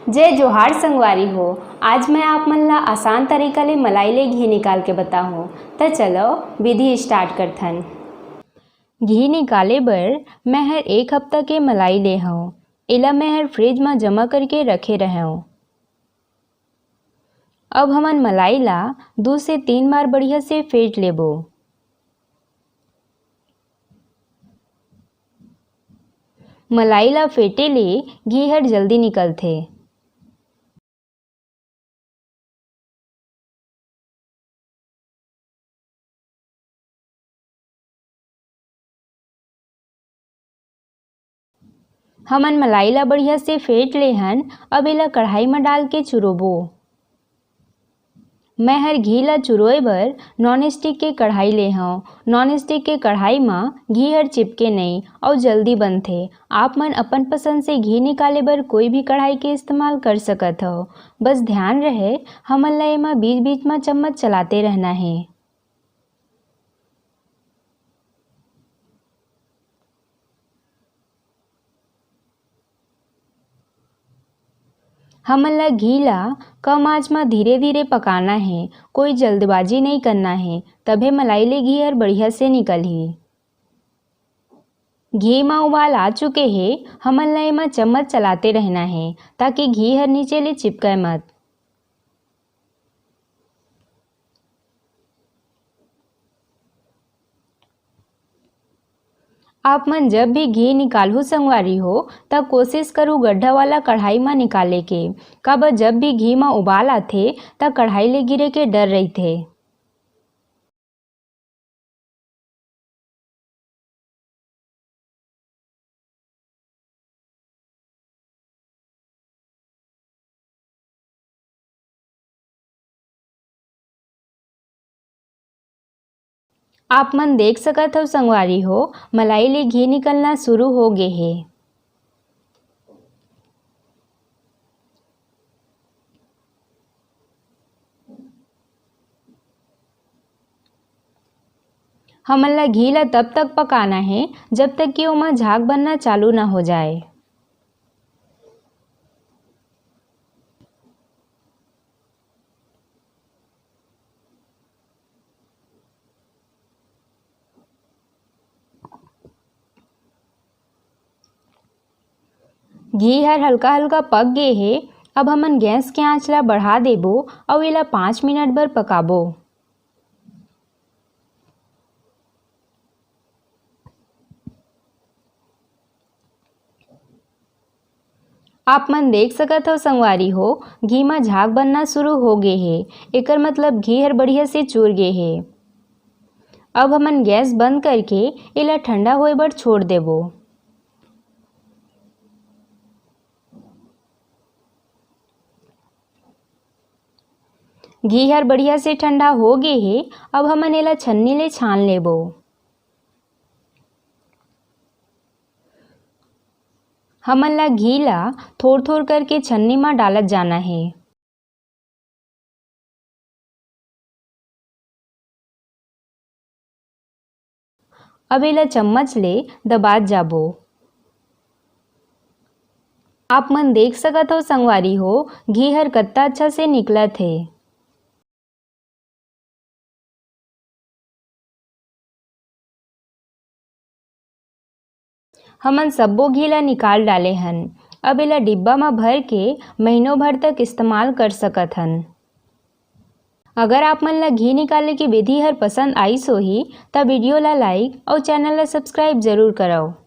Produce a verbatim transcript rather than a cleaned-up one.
जय जोहार संगवारी हो। आज मैं आप मन ला आसान तरीका ले मलाई ले घी निकाल के बताहूँ। त चलो विधि start करथन। घी निकाले बर मैं हर एक हफ्ता के मलाई ले हव। एला मैं हर fridge म जमा करके रखे रहेंव। अब हमन मलाई ला दू से तीन बार बढ़िया से फेंट लेबो। मलाई ला फेंटे ले घी हर जल्दी निकलथे। हमन मलाई ला बढ़िया से फेंट ले हन। अब एला कढ़ाई म डाल के चुरोबो। मैं हर घी ला चुरोए बर non stick के कढ़ाई ले हव। Non stick के कढ़ाई म घी हर चिपके नई अउ जल्दी बनथे। आप मन अपन पसंद से घी निकाले बर कोई भी कढ़ाई के इस्तेमाल कर सकत हव। बस ध्यान रहे, हमन ला एमा बीच-बीच म चम्मच चलाते रहना हे। हमन ला घी ला कम आंच म धीरे-धीरे पकाना हे, कोई जल्दबाजी नई करना हे, तभे मलाई ले घी हर बढ़िया से निकलही। घी म उबाल आ चुके हे, हमन ला एमा चम्मच चलाते रहना हे, ताकि घी हर नीचे ले चिपकय मत। आप मन जब भी घी निकालहू संगवारी हो, त कोशिश करू गड्ढा वाला कढ़ाई म निकाले के, काबर जब भी घी म उबाल आथे, त कढ़ाई ले गिरे के डर रहिथे। आप मन देख सकत हव संगवारी हो, मलाई ले घी निकलना शुरू हो गे हे। हमन ला घी ला तब तक पकाना हे, जब तक कि ओमा झाग बनना चालू ना हो जाए। घी हर हल्का-हल्का पक गे हे। अब हमन गैस के आंच ला बढ़ा देबो अउ एला पाँच मिनट बर पकाबो। आप मन देख सकत हव संगवारी हो, घी म झाग बनना शुरू हो गे हे। एकर मतलब घी हर बढ़िया से चूर गे हे। अब हमन गैस बंद करके एला ठंडा होए बर छोड़ देबो। घी हर बढ़िया से ठंडा हो गे हे। अब हमन एला छन्नी ले छान लेबो। हमन ला घी ला थोर-थोर करके छन्नी म डालत जाना हे। अब एला चम्मच ले दबात जाबो। आप मन देख सकत हव संगवारी हो, घी हर कत्ता अच्छा से निकलत हे। हमन सब्बो घी ला निकाल डाले हन। अब एला डिब्बा म भर के महीनों भर तक इस्तेमाल कर सकत हन। अगर आप मन ला घी निकाले के विधि हर पसंद आइस होही, त video ला like अउ channel ला subscribe जरूर करव।